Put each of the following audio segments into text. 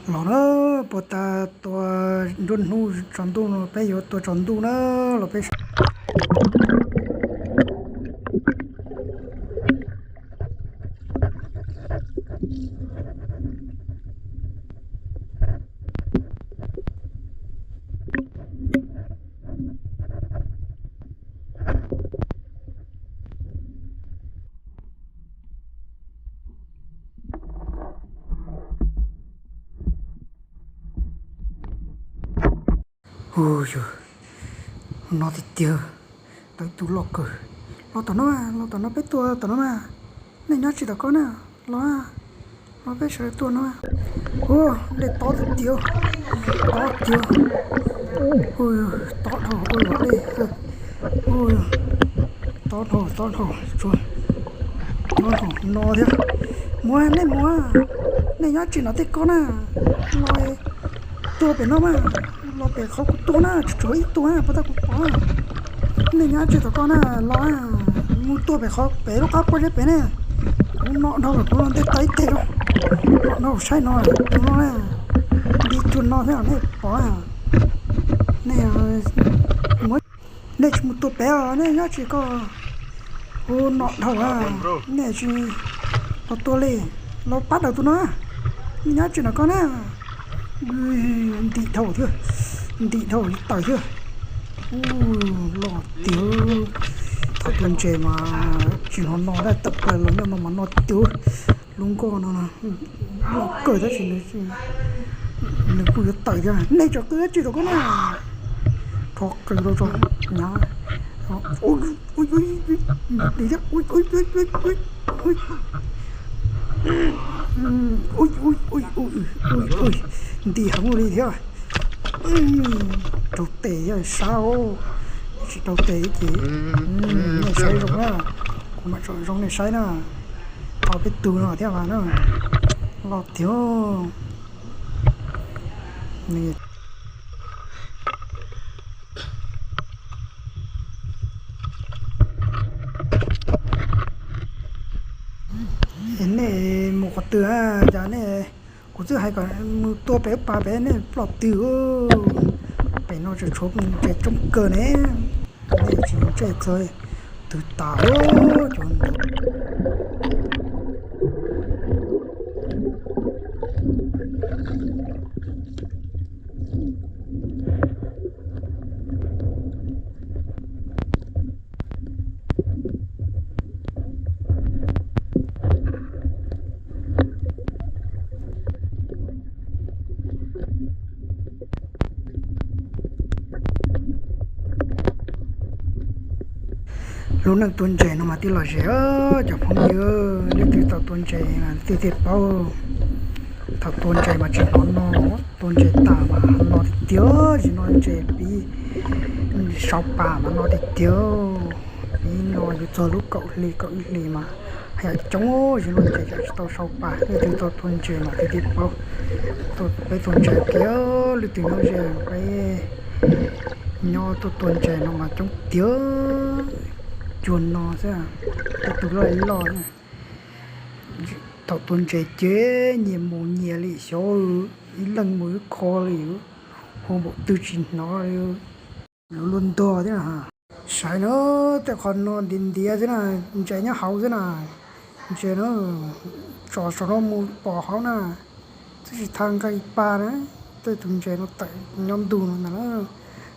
Los na, puag ta tua nruab hnub tsaus ntuj no peb yuav tua tsaus ntuj na, los peb sawv. Hu yus, no tiag tiag, tau ib tug loj kawg. Los tom no mas, los tom no peb tua tom no mas. Nej nyob tsis tom ko na, los, los peb sawv daws tua no. Hu, dej tob tiag tiag, tob tiag. Hu, tob dhau ua luam dej. Hu, tob dhau, tob dhau, tob dhau no thiab. Mus, nej mus, nej nyob tsis tom tej ko na, los tua pem no mas, los pem qhov kuv tua na, tsuas tshuav ib tug puag ta kuv pom. Nej nyob tsis tom ko na, los mus tua pem qhov pem lub qab pob zeb pem ne. Kuv no dhau lawm, kuv los ntej tau ib teg, no dhau saib no, tus no na, nti cuag no thiab nej pom. Nej mus, nej tsis mus tua pem os, nej nyob tsis ko. Hu, no dhau, nej tsis los tua li, los pab daws tus no, nej nyob tsis tom ko na. Nti dhau thiab, nti dhau li tawm thiab. Hu, loj tiag. Thaum tua ntses mas tsis hnov no, tawm plaws los nyob no mas no tiag. Lub nkoj no loj kawg tab sis nws kuj yuav tawm thiab. Nej tsom qw tsis tom ko na. Rho qw rau tso, nyav. Nti heev li thiab. Raug tes thiab sab os. Tsis raug tes ces nej saib zoo na. Kuv mam tsom zoo nej saib na. Tau peb tug no thiab mas na. Loj tiag. Nej mus qhov twg cas nej, kuv twb hais kom mus tua pem pas pem nej ploj twg. Pem no tseem tshuav ntses coob kawg ne. Nej tsis mus ntsej txog twg tas cov ntawd. Lub neej tua ntses no mas tij lom zem, cov phooj ywg, leej twg tau tua ntses mas thiaj paub. Thaum tua ntses mas tsis hnov no, tua ntses tas mas no tiag tiag, zim no ntses pib sau pas mas no tiag tiag. Pib no yuav txog lub kaum hli kaum ib hlis mas haj yam coob, zim no ntses tsis tau sau pas, leej twg tau tua ntses mas thiaj paub. Peb tua ntses kiag, leej twg nyob ze peb nyob tuaj tua ntses no mas coob tiag, cuag no xwb, tej tus loj loj na. Thaum tua ntses ces nyias mus nyias li xyov, ib leeg mus ib qho li, hu npaum twg tsis hnov li. Luag luag ntog thiab na. Saib na, tej qhov no ntiav ntiav xwb na, ntses nyob hauv xwb na. Ntses na, tsom saum no mus pom hauv na, twb tsis tau nqis pas na. Tej tus ntses no tawm nyob ntuj no ntag na.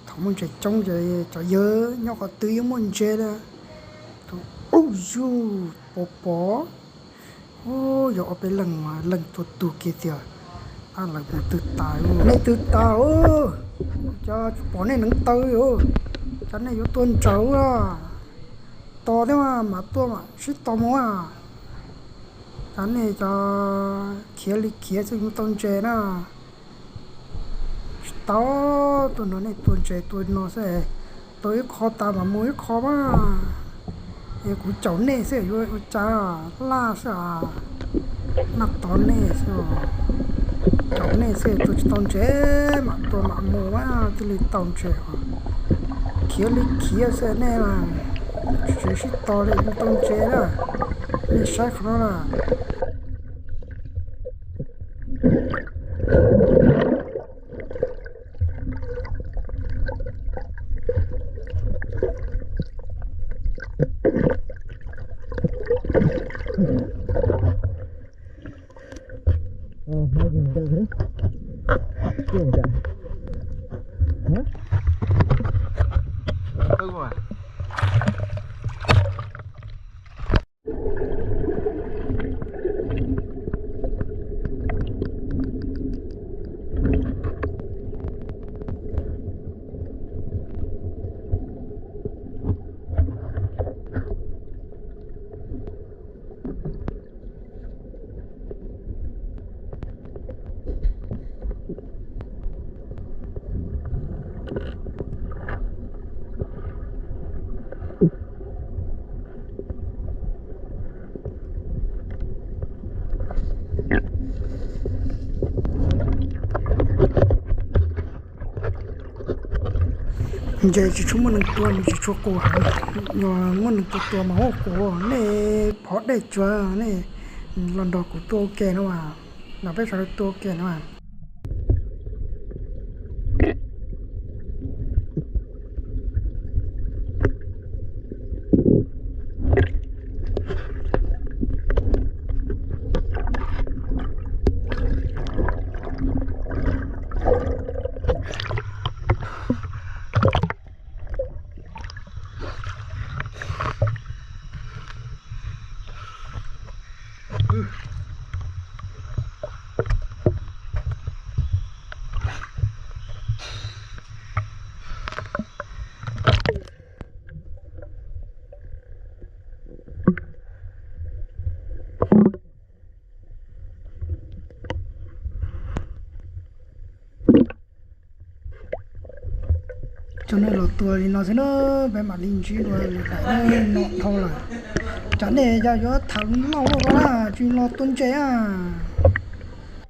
Thaum muaj ntses coob ces cov yawg nyob qhov twg yeej muaj ntses li. Tus ub yug pom pom. Ub, yog ob peb leeg mas leej tua tug kiag tiag. Ab, lawv mus twg tas, nej twg tas os? Cas tsis pom nej neev taw os? Cas nej yuav tua ntsaum a? Tos thiab mas, mam tua mam sib tos mus a. Cas nej cov khiav li khiav xwb mus tau ntses na. Tsis tau, tuaj nrog nej tua ntses tua no xwb, tua ib qho tas mam mus ib qho mas. Es kuv caum nej xwb yuav ua cas, laj xwb as, naj tod nej xwb. Caum nej xwb tua tsis tau ntses, mam tua mam mus mas thiaj li tau ntses os. Khiav li khiav xwb nej, tsis sib tos li mus tau ntses na. Nej saib qhov no na. Ntshe tsis tshua muaj neeg tua, nws tsis tshua qus heev. Yog muaj neeg tua tua mas huab qus, nej phov dej tsuag nej los nrog kuv tua ua ke no as, nrog peb sawv daws tua ua ke no as. Cov nej los tua li no xwb na, peb mam li ntsib dua lwm daim no dhau lawm. Tsam nej yog yuav tham loj loj na, tsis los tua ntses a.